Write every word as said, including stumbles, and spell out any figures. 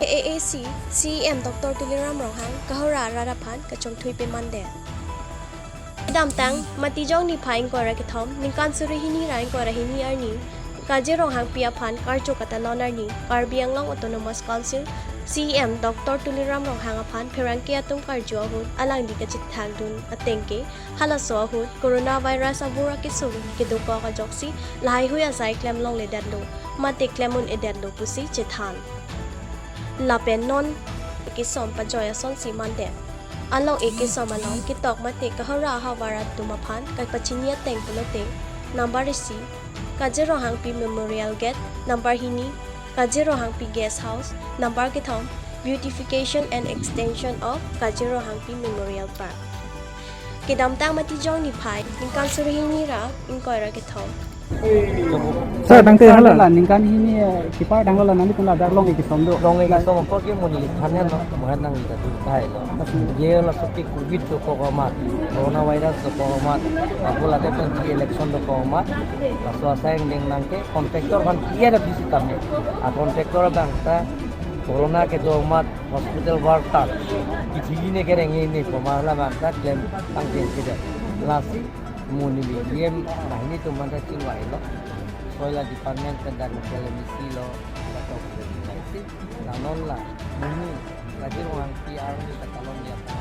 A A C, C E M Doctor Tuliram Ronghang kahura arat aphan kachongthui pemandet. Kedamtang Matijong niphai ingkoi ra kethom, ningkan suri hini ra ingkoi ra hini arni, Kajir Ronghangpi aphan karju katalon arni, Karbi Anglong Autonomous Council, C E M Doctor Tuliram Ronghang aphan pherangke atum karju ahut alangli kachethakdun ateng ke, halaso ahut coronavirus abur akesung kedokok ajoksi lahaihui asai klem longledetlo, mate klem un-edetlo pusi chethan. Lapen non kesom pajoi asonsi mandet. Along-e kesom along ketok mate kahura ahavar atum aphan kapachini ateng pulote, number isi, Kajir Ronghangpi Memorial Gate, number hini, Kajir Ronghangpi Guest House, number kethom, Beautification and Extension of Kajir Ronghangpi Memorial Park. Kedamtang Matijong niphai, ningkan suri hini ra ingkoi ra kethom. Sir, tangte hala. Hala ningkan hini, eh, kepar danglo la nangli pen ladak long-e kesom do. Long-e kesom apor ke monit aphan henlo, mohet nangli ta duk thailo. Ye laso ke covid dokok amat, coronavirus dokok amat, ako ladak kan election dokok amat, laso asai angdeng nang ke contractor aphan clear a bisi tame. A contractor abang ta corona kedo amat hospital worker kethili ne kereng-e ne poma labang ta klem tangte incident. Lasi monit E M banghini atum anta chingvailo. Soil department pen dak K L M C lo, dak K L M C. La non la monit Kajir Ronghangpi arni katalon dia ta